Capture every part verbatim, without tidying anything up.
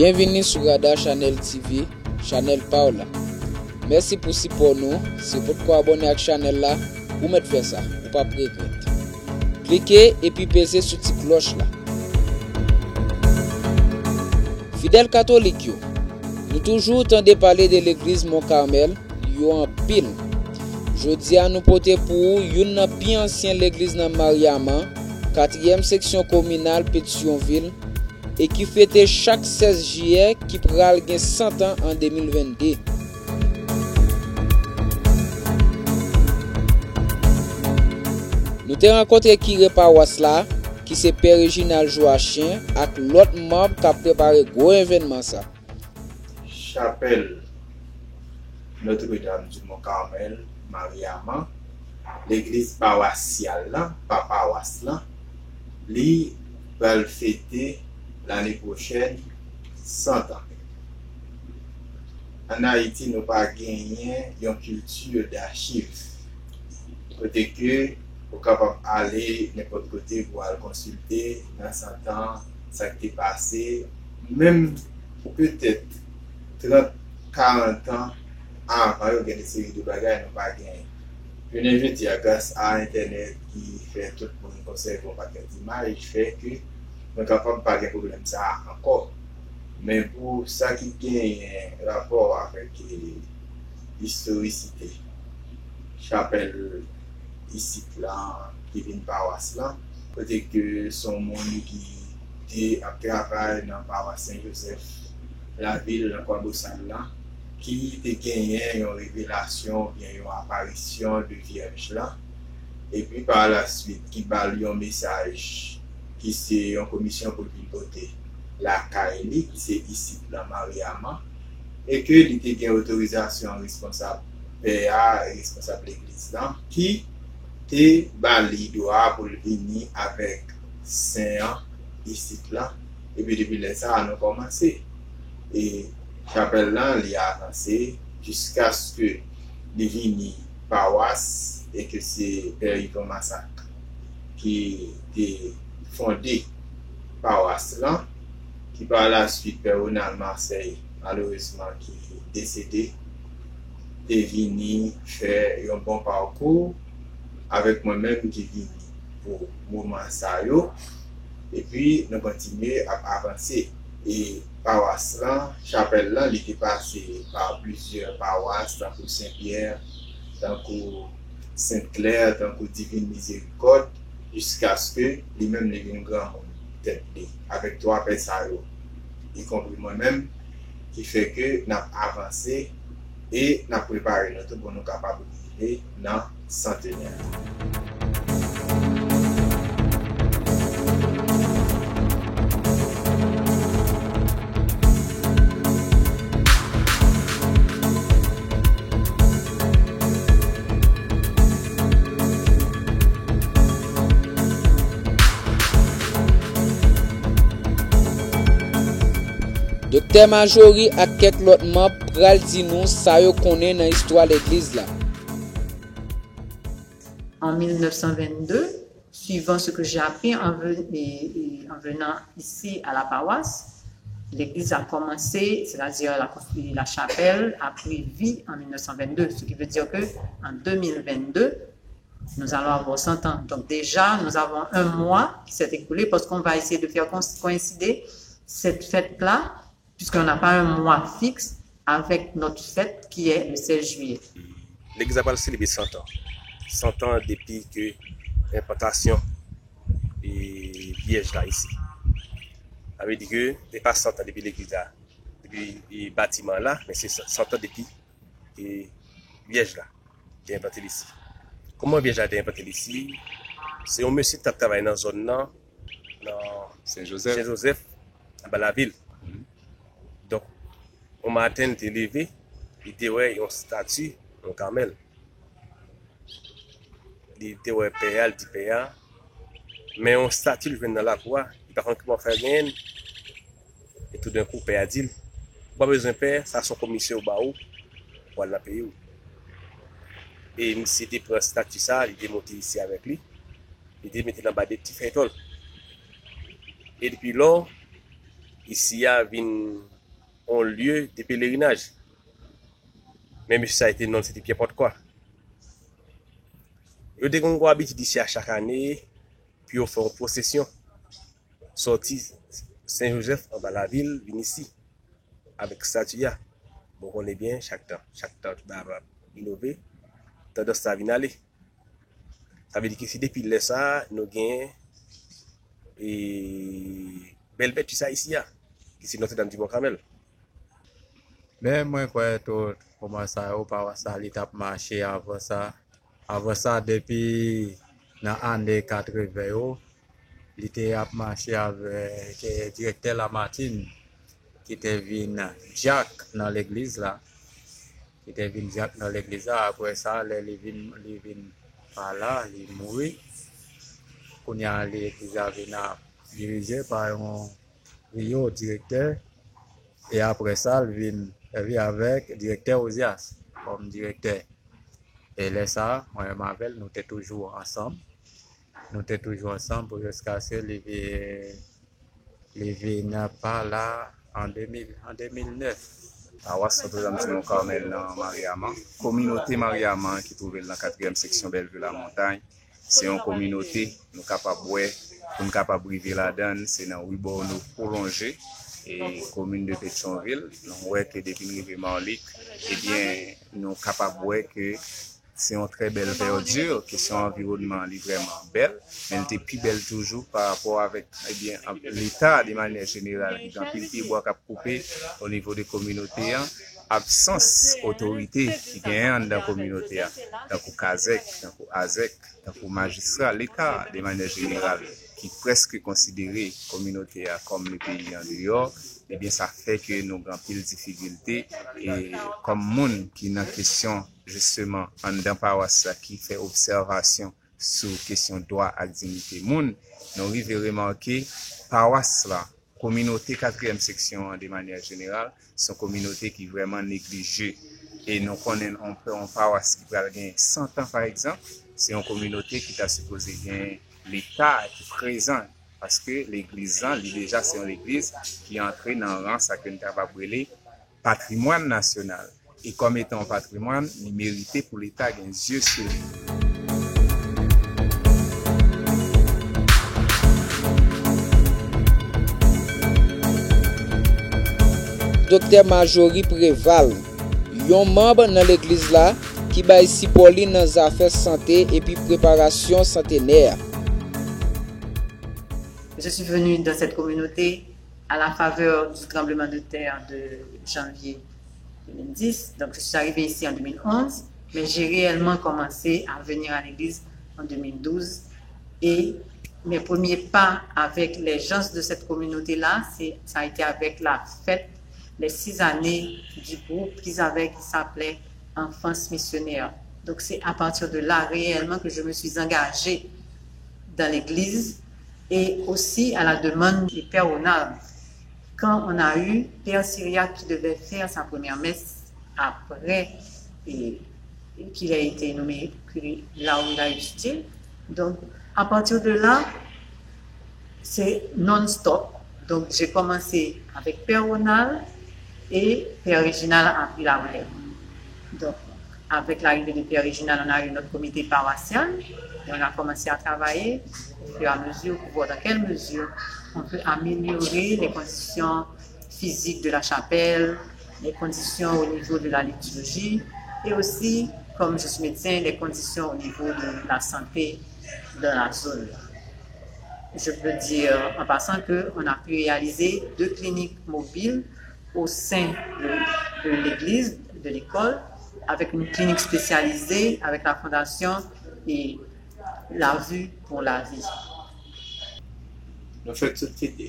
Byenvini sou Radar Channel T V, chanèl pa w la. Mèsi pou sipò nou. Si w potko abòne ak chanèl la, ou mèt fè sa, ou p ap regrèt. Klike epi peze sou ti klòch la. Fidèl katolik yo, nou toujou tande pale de legliz Mont Carmel yo anpil. Jodi a nou pote pou ou youn nan pi ansyen legliz nan Mariama, katriyèm seksyon kominal Petyonvil, e ki fete chak sèz jiyè, ki pral gen san tan an de mil venn de. Nou te rankontre kire pawas la, ki se Pè Reginald Joachim, ak lòt manm k ap prepare gwo evènman sa. Chapèl Notre Dame du Mont Carmel, Mariama, legliz pawasyal la, pa pawas lan, li pral fete lane pwochèn san tan. Ann Ayiti, nou pa genyen yon kilti dachiv, kote ke ou kapab ale nenpòt kote pou al konsilte nan san tan, sa k te pase, menm petèt trant, karant an avan yo, gen de seri de bagay nou pa genyen. Jounen jodi a, gras a entènèt ki fè tout moun konsève yon pakèt imaj, fè ke nou kapab pa gen pwoblèm sa a ankò. Men pou sa ki genyen rapò avèk, eh, istorisite chapèl isit lan ki vin pawas lan, kote ke se yon moun ki te ap travay nan pawas Sen Jozèf Lavil nan Kwabosal lan, ki te genyen yon revelasyon oubyen yon aparisyon de Vyèj lan, epi pa la swit ki ba l yon mesaj ki se yon komisyon pou l vin pote lakay li, ki se isit lan Mariama, e ke li te gen otorizasyon responsab pè a e responsab legliz lan, ki te ba li dwa pou l vini avèk sen an isit lan. Epi depi lè sa a, nou kòmanse. E chapèl lan, li avanse jiskaske li vini pawas e ke se Pè Yvon Massac ki te fonde pawas lan, ki pa la swit Pè Ronald Marseille, malerezman, ki desede, te vini fè yon bon pakou avèk mwen menm ki vini pou moman sa yo. Epi nou kontinye ap avanse. E pawas lan, chapèl lan, li te pase pa plizyè pawas, tankou Sen Pyè, tankou Sent Klè, tankou Divin Mizerikòd, jiskaske li menm li vin granmoun tèt li, avèk twa pè sa yo, ikonpri mwen menm, ki fè ke n ap avanse e n ap prepare nou tou pou nou kapab rive nan santenè. Doktè Marjorie ak kèk lòt manm pral di nou sa yo konnen nan istwa legliz la. En mille neuf cent vingt-deux, suivant ce que j'ai appris en, ve- et- et en venant ici à la paroisse, l'église a commencé, c'est-à-dire elle a construit la chapelle, a pris vie en mille neuf cent vingt-deux, ce qui veut dire que en deux mille vingt-deux, nous allons avoir cent ans. Donc déjà, nous avons un mois qui s'est écoulé parce qu'on va essayer de faire coïncider cette fête-là, puisqu'on n'a pas un mois fixe, avec notre fête qui est le seize juillet. Legliz la pral selebre san tan. San tan depi ke enplantasyon e, Vyèj la isi. Sa vle di ke se pa san tan depi legliz la, depi e, batiman la, men se san tan depi e, Vyèj la te enplante l isi. Kòman Vyèj la te enplante l isi? Se yon mesye ki t ap travay nan zòn nan, nan Sen Jozèf, anba lavil. Donk, yon maten, li te leve, li te wè yon estati, yon Kamèl. Li te wè pè a, li di pè a, men yon estati l jwenn nan lakou a, li pa konn kòman fè genyen l. E toudenkou, pè a di l, ou pa bezwen pè, sa se yon komisyon yo ba ou pou al nan peyi w. E misye te pran estati sa, li te monte isi avèk li, li te mete l anba de ti fèy tòl. E depi lò, isi a vin yon lye de pelerinaj. Men mesye sa a te non l se te Pyè Pòtkwa. Yo te konn gen abitid isi a chak ane pou yo fè yon pwosesyon sòti Sen Jozèf anba lavil vin isi avèk estati a. Bon, konnen byen, chak tan, chak tan tout bagay ap inove, tandans sa vin ale. Sa vle di ke se depi lè sa a nou gen e, bèl vèti sa isi a, ki se Nòtredam di Mont Kamèl. Men mwen kwè tout moman sa yo, pawas la li t ap mache avan sa. Avan sa, depi nan ane katreven yo, li te ap mache avèk eh, direktè Lamartine, ki te vin dyak nan legliz la, ki te vin dyak nan legliz la. Apre sa, lè li vin, li vin pa la, li mouri. Kounye a, legliz la vin ap dirije pa yon triyo direktè. E apre sa, l vin sèvi avèk direktè Ozias kòm direktè. E lè sa a, mwen menm avè l, nou te toujou ansanm. Nou te toujou ansanm pou jiskaske li vin, li vin pa la an de mil, an de mil nèf. Pawas Nòtredam di Mont Kamèl nan Mariyama. Kominote Mariyama ki twouve l nan katriyèm seksyon Bèlvi Lamontay, se yon kominote nou kapab wè, pou n kapab rive ladan l, se nan ribò nou pwolonje e komin de Petyonvil. Nou wè ke depi n rive Mawlik, ebyen, nou kapab wè ke se yon trè bèl verdure, kesyon anviwònman an li vrèman bèl, men l te pi bèl toujou pa rapò avèk, ebyen, leta de manyè jeneral ki gen anpil pyebwa k ap koupe o nivo de kominote an, absans otorite ki genyen anndan kominote a, tankou kazèk, tankou azèk, tankou majistra, leta de manyè jeneral ki prèske konsidere kominote a kòm le peyi andeyò, ebyen sa fè ke nou gen anpil difikilte e kòm moun ki nan kesyon jisteman anndan pawas la ki fè obsèvasyon sou kesyon dwa ak diyite moun, nou rive remake pawas la, kominote katriyèm seksyon an de manyè jeneral, se yon kominote ki vrèman neglije. E nou konnen yon, yon pawas ki pral gen san tan, pa egzanp, se yon kominote ki ta sipoze gen leta ki prezan, paske legliz lan, li deja se yon legliz ki antre nan ran sa ke n kapab rele patrimwàn nasyonal. E kòm etan yon patrimwàn, li merite pou leta gen zye sou li. Doktè Marjorie Préval, yon manm nan legliz la ki bay sipò li nan zafè sante epi preparasyon santenè a. Je suis venue dans cette communauté à la faveur du tremblement de terre de janvier deux mille dix. Donc, je suis arrivée ici en deux mille onze, mais j'ai réellement commencé à venir à l'église en deux mille douze. Et mes premiers pas avec les gens de cette communauté-là, c'est, ça a été avec la fête, les six années du groupe qu'ils avaient, qui s'appelait Enfance Missionnaire. Donc, c'est à partir de là réellement que je me suis engagée dans l'église et aussi à la demande du père Ronald. Quand on a eu père Cyriaque qui devait faire sa première messe après et, et qu'il a été nommé curé là où il a étudié, donc à partir de là, c'est non-stop. Donc j'ai commencé avec père Ronald et père Réginald a pris la relève. Donc, avec l'arrivée de père Réginald, on a eu notre comité paroissial et on a commencé à travailler au fur et à mesure pour voir dans quelle mesure on peut améliorer les conditions physiques de la chapelle, les conditions au niveau de la liturgie et aussi, comme je suis médecin, les conditions au niveau de la santé dans la zone. Je peux dire en passant qu'on a pu réaliser deux cliniques mobiles au sein de, de l'église, de l'école, avec une clinique spécialisée avec la fondation et la vue pour la vie. Nou fèt sot fete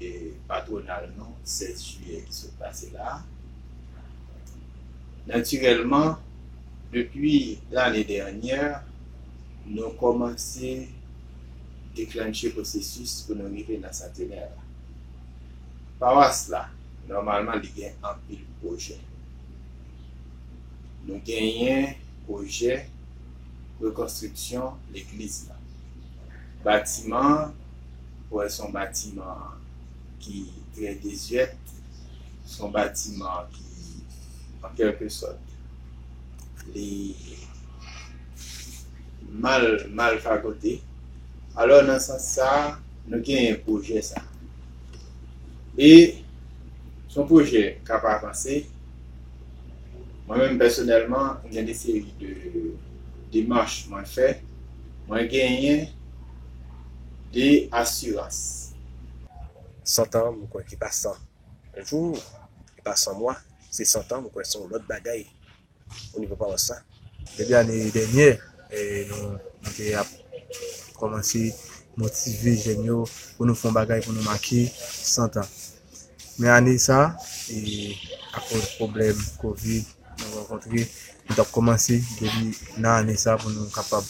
e patwonal nou sèz jiyè ki sot pase la. Natirèlman, depi lane dènyè, nou kòmanse deklanche pwosesis pou nou rive nan santenè la. Pawas la, nòmalman, li gen anpil pwojè. Nou genyen pwojè rekonstriksyon legliz la. Batiman an, ou wè se yon batiman ki trè dezyèt, se yon batiman ki, an kèlke sòt, li mal, mal fagote. Alò, nan sans sa, nou genyen pwojè sa. E se yon pwojè k ap avanse. Mwen menm pèsonèlman, m gen de seri de demach mwen fè. Mwen genyen de asirans. San tan, mwen kwè ki pa san jou, ki pa san mwa, se san tan, mwen kwè se yon lòt bagay o nivo pawas la. Depi ane dènyè, e, nou, nou te ap kòmanse motive jèn yo pou nou fè yon bagay pou nou make san tan. Men ane sa, e, akoz pwoblèm kovid nou rankontre, nou t ap kòmanse depi nan ane sa pou nou kapab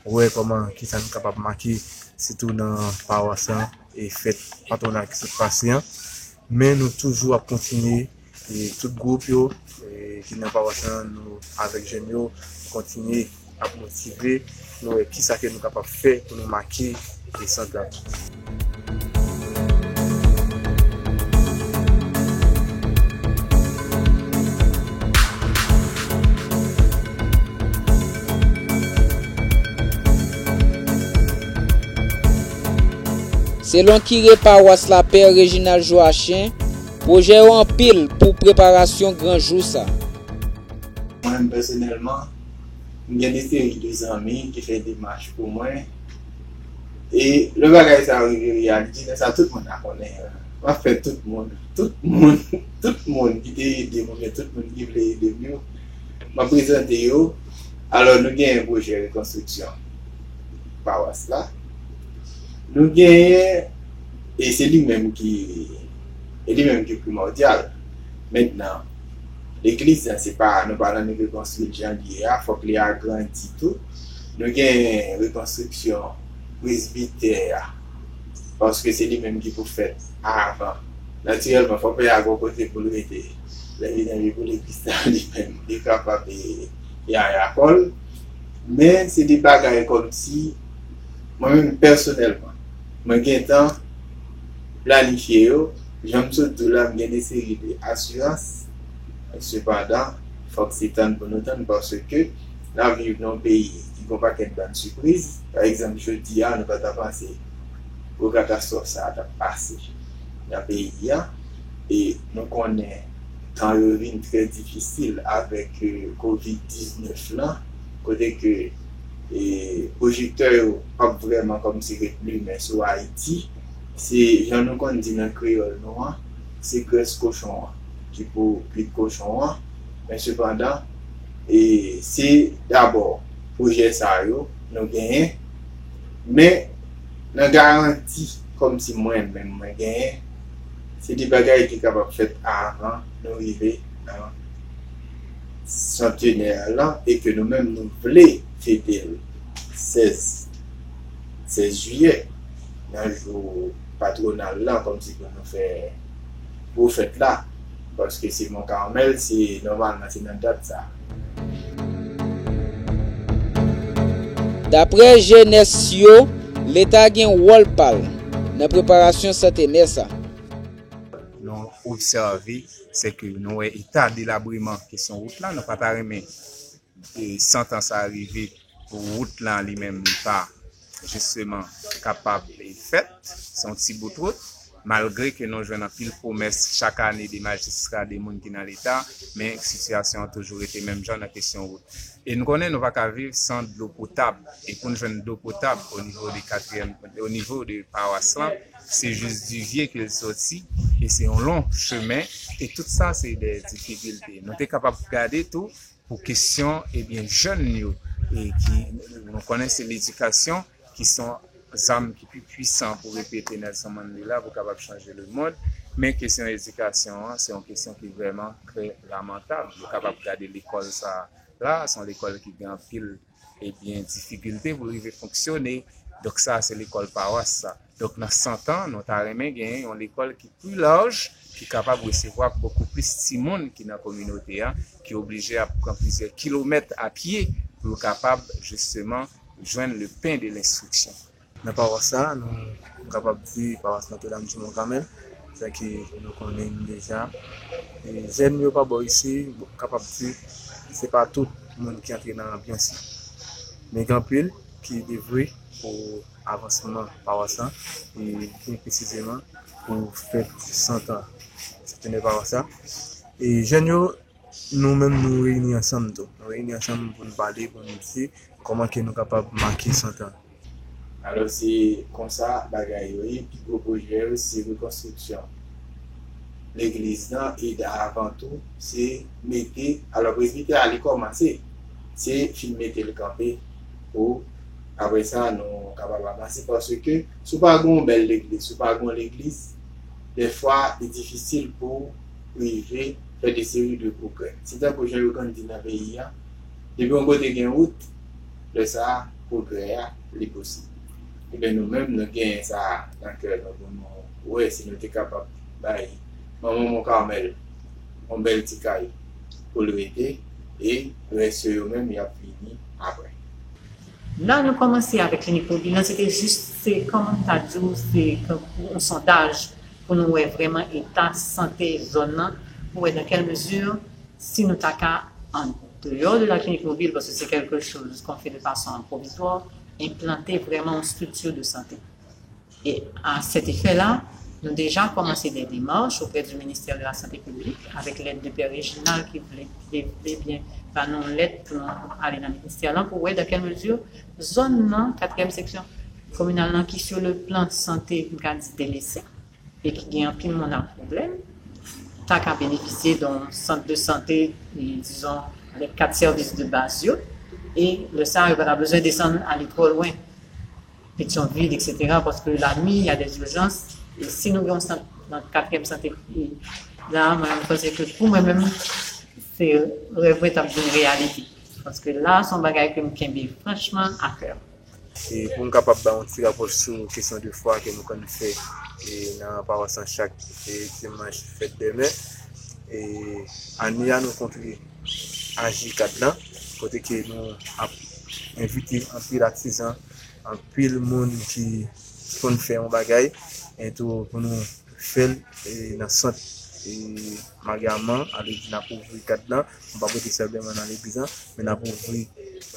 wè kòman, kisa nou kapab make, sitou nan pawas lan, e fèt patwonal ki sot pase an. Men nou toujou ap kontinye, e tout gwoup yo, e ki nan pawas lan, nou avèk jèn yo, nou kontinye ap motive, nou wè kisa ke nou kapab fè pou nou make, e sant lan. Selon kire pawas la, Pè Reginald Joachim, pwojè yo anpil pou preparasyon gran jou sa. Mwen menm pèsonèlman, m gen de seri de zanmi ki fè demach pou mwen. E lè bagay sa yo rive reyalite, lè sa tout moun a konnen. M ap fè tout moun, tout moun, tout moun ki te ede m oubyen tout moun ki vle ede m yo, m ap prezante yo. Alò, nou genyen pwojè rekonstriksyon pawas la. Nou genyen, e se li menm ki, e li menm ki primòdyal. Mentnan, legliz la, se pa, nou pa nan rekonstwi l jan li ye a, fòk li agrandi tou. Nou genyen rekonstriksyon presbitè a, paske se li menm ki pou fèt avan. Natirèlman, fòk pè a gon kote pou l rete. Lè vin rive pou legliz la, li menm, li kapab, e, yaya kò l. Men se de bagay kòmsi, mwen menm pèsonèlman, mwen gentan planifye yo. Jan m sot di w la, m gen de seri de asirans. Sepandan, fòk se tann pou nou tann, paske n ap viv nan yon peyi ki gon pakèt bann sipriz. Pa egzanp, jodi a, nou pa ta panse gwo katastwòf sa a t ap pase nan peyi a. E nou konnen tan yo vin trè difisil avèk, e, kovid diznèf lan, kote ke, e, pwojektè yo p ap vrèman kòmsi ret limen sou Ayiti. Se jan nou konn di nan kreyòl nou an, se grès kochon an ki pou kuit kochon an. Men sepandan, e, se dabò pwojè sa yo nou genyen, men nan garanti kòmsi mwen menm mwen genyen, se de bagay ki kapab fèt avan nou rive nan santenè lan e ke nou menm nou vle fete l sèz, sèz jiyè, nan jou patwonal lan, kòmsi pou nou fè gwo fèt la, paske se Mont Carmel, se nòmalman se nan dat sa. Daprè jenès yo, Leta gen wòl pa l nan preparasyon santenè sa. Nou obsève, se ke nou wè eta delabreman kesyon wout la, nou pa ta renmen e san tan sa rive pou wout lan li menm li pa jisteman kapab e fèt, se yon ti bout wout, malgre ke nou jwenn anpil pwomès chak ane de majistra, de moun ki nan Leta, men sitiyasyon an toujou rete menm jan nan kesyon wout. E nou konnen nou pa ka viv san dlo potab, e pou n jwenn dlo potab o nivo de katriyèm, o nivo de pawas lan, se jis Divye ke l soti, e se yon lon chemen, e tout sa se de difikilte. Nou te kapab gade tou pou kesyon, ebyen, jèn yo, e ki, nou konnen se ledikasyon ki se yon zam ki pi pwisan pou repete Nelson Mandela pou kapab chanje lemonn, men kesyon edikasyon an, se yon kesyon ki vrèman trè lamantab. Nou kapab gade lekòl sa la, se yon lekòl ki gen anpil, ebyen, difikilte pou l rive fonksyone. Donk sa, se lekòl pawas sa. Donk nan san tan, nou ta renmen genyen yon lekòl ki pi laj, ki kapab resevwa bokou plis timoun ki nan kominote a, ki oblije ap pran plizyè kilomèt a pye pou yo kapab jisteman jwenn le pain de l'instruction. Nan pawas sa, nou, nou kapab di pawas Notre-Dame du Mont Carmel, Sa ke nou konnen deja. E jèn yo pa bò isi, kapab di, se pa tout moun ki antre nan anbyans la. Men gen anpil ki devwe pou avansman pawas la, e byen presizeman pou fèt san tan santènè pawas la. E jèn yo, nou menm, nou reyini ansanm tou. Nou reyini ansanm pou n pale, pou n di kòman ke nou kapab make san tan. Alò, se konsa bagay yo ye. Pi gwo pwojè yo, se rekonstriksyon legliz lan, e avan tou, se mete, alò, presbitè a, li kòmanse, se fin mete l kanpe pou, apre sa, nou kapab avanse, paske si w pa gen yon bèl legliz, si w pa gen yon legliz, dèfwa, li difisil pou w rive fè de seri de pwogrè. Se tankou jan yo konn di nan peyi a, depi yon kote gen wout, lè sa a, pwogrè a, li posib. Ebyen, nou menm, nou genyen sa a nan kè nou pou nou wè si nou te kapab bay manman Mont Carmel yon bèl ti kay pou l rete, e rès yo, yo menm, y ap vini apre. La, nou kòmanse avèk klinik mobil lan, se te jis, se kòman m ta di w, se tankou yon sondaj pou nou wè vrèman eta sante zòn nan, pou wè dans quelle mesure, si nou ta ka, en dehors de la clinique mobile, parce que c'est quelque chose qu'on fait de façon provisoire, enplante vrèman yon structure de santé. E à cet effet-là, nou deja kòmanse de demach auprè du ministère de la Santé Publique, avèk lèd de Pè Reginald ki vle, vle, vle byen ba nou lèd pou nou ale nan ministè lan pou wè dans quelle mesure zòn nan, katriyèm seksyon kominal lan, ki sur le plan de santé, nou ka di, delese, e ki gen anpil moun ak pwoblèm, ta ka benefisye d'un centre de santé, e, dizon, avèk kat sèvis de baz yo, e lè sa a, yo pa ta bezwen desann ale twò lwen. Petyonvil, et cetera, paske lanui, y a des urgences. E si nou gen yon sant nan katriyèm sante, e la, mwen, mwen panse ke pou mwen menm, se rèv mwen t ap vin reyalite. Paske la, se yon bagay ke m kenbe franchman a kè. E pou m kapab ba yon ti rapò sou kesyon de fwa ke nou konn fè, e nan pawas lan chak, e dimanch fèt dèmen. E ane a, nou kontre a J kad lan, kote ke nou ap envite anpil atizan, anpil moun ki konn fè yon bagay, e tou pou nou fè l, e, nan sant, e, Maryaman, ale di n ap ouvri kad lan, nou p ap rete senpleman nan legliz lan, men n ap ouvri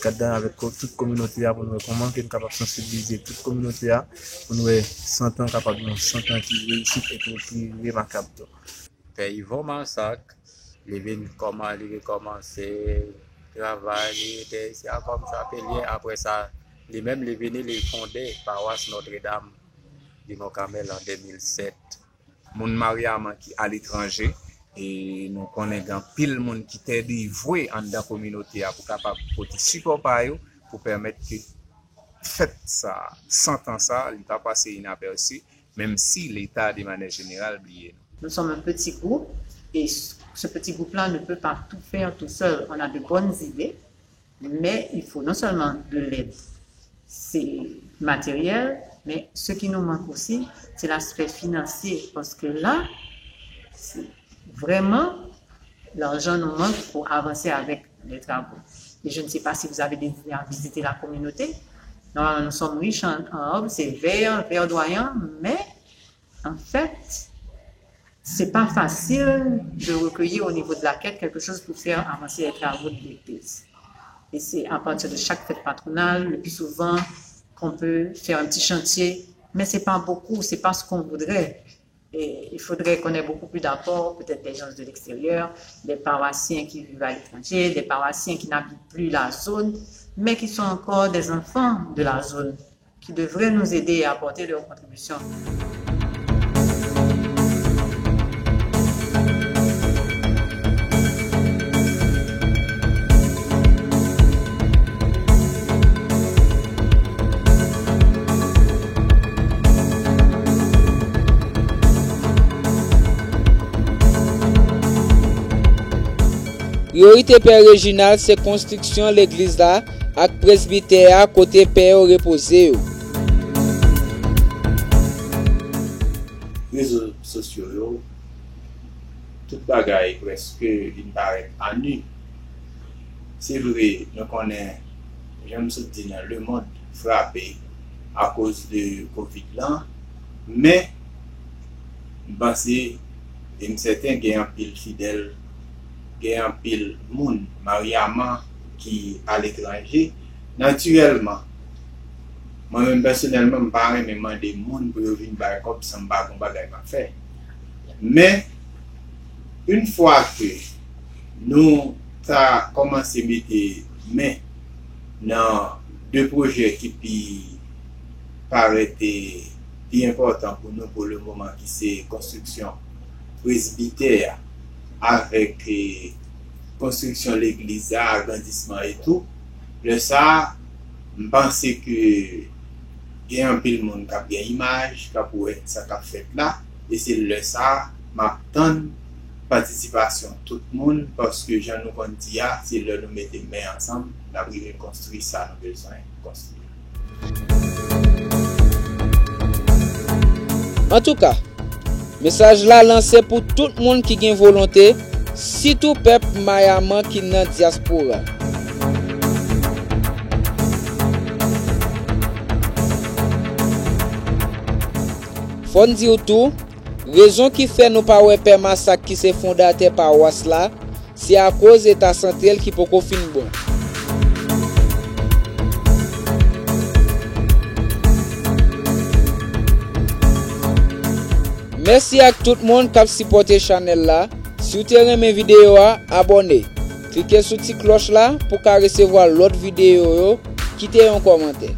kad lan avèk ko-, tout kominote a pou nou wè kòman ke nou kapab sansibilize tout kominote a, pou nou wè sant lan kapab yon sant lan ki reyisit e tou ki remakab tou. Pè Yvon Marsac, li vin kòman-, li rekòmanse travay, li rete isi a kòm chapelyen. Apre sa, li menm, li vini, li fonde pawas Notre Dame du Mont Carmel an de mil sèt. Moun Maryaman ki aletranje, e nou konnen gen anpil moun ki te devwe anndan kominote a pou kapab pote sipò pa yo, pou pèmèt ke fèt sa, san tan sa, li pa pase inapèsi, menm si Leta, de manière générale, bliye nou. Nous sommes un petit groupe et ce petit groupe-là ne peut pas tout faire tout seul. On a de bonnes idées, mais il faut non seulement de l'aide, c'est matériel, mais ce qui nous manque aussi, c'est l'aspect financier. Parce que là, c'est vraiment, l'argent nous manque pour avancer avec les travaux. Et je ne sais pas si vous avez déjà visité la communauté. Normalement, nous sommes riches en, en œuvres, c'est vert, verdoyant, mais en fait, c'est pas facile de recueillir au niveau de la quête quelque chose pour faire avancer les travaux de l'église. Et c'est à partir de chaque fête patronale, le plus souvent, qu'on peut faire un petit chantier, mais c'est pas beaucoup, c'est pas ce qu'on voudrait. Et il faudrait qu'on ait beaucoup plus d'apports, peut-être des gens de l'extérieur, des paroissiens qui vivent à l'étranger, des paroissiens qui n'habitent plus la zone, mais qui sont encore des enfants de la zone, qui devraient nous aider et apporter leur contribution. Priyorite Pè Reginald se konstriksyon legliz la ak presbitè a kote pè yo repoze yo. Rezo sosyo yo, tout bagay prèske vin parèt anu. Se vre, nou konnen, jan m sot di nan, lemonn frape akoz de kovid lan, men M panse, e m sèten, gen anpil fidèl, gen anpil moun, maryaman, ki aletranje. Natirèlman, mwen menm pèsonèlman, m pa renmen mande moun pou yo vin bay kòb san m pa gen yon bagay m ap fè. Men, yon fwa ke nou ta kòmanse mete men nan de pwojè ki pi parèt pi enpòtan pou nou pou le moman, ki se konstriksyon presbitè a, avèk, eh, konstriksyon legliz la, agrandisman e tou. Lè sa a, m panse ke gen anpil moun k ap gen imaj, k ap wè sa k ap fèt la, e se lè sa a, m ap tann patisipasyon tout moun, paske jan nou konn di a, se lè nou mete men ansanm, n ap rive konstwi sa nou bezwen konstwi. Antouka, mesaj la lanse pou tout moun ki gen volonte, sitou pèp Mayaman ki nan dyaspora. Fò n di w tou, rezon ki fè nou pa wè Pè Masak ki se fondatè pawas la, se akoz eta sante l ki poko fin bon. Mèsi ak tout moun k ap sipòte chanèl la. Si w te renmen videyo a, abòne. Klike sou ti klòch la pou w ka resevwa lòt videyo yo. Kite yon kòmantè.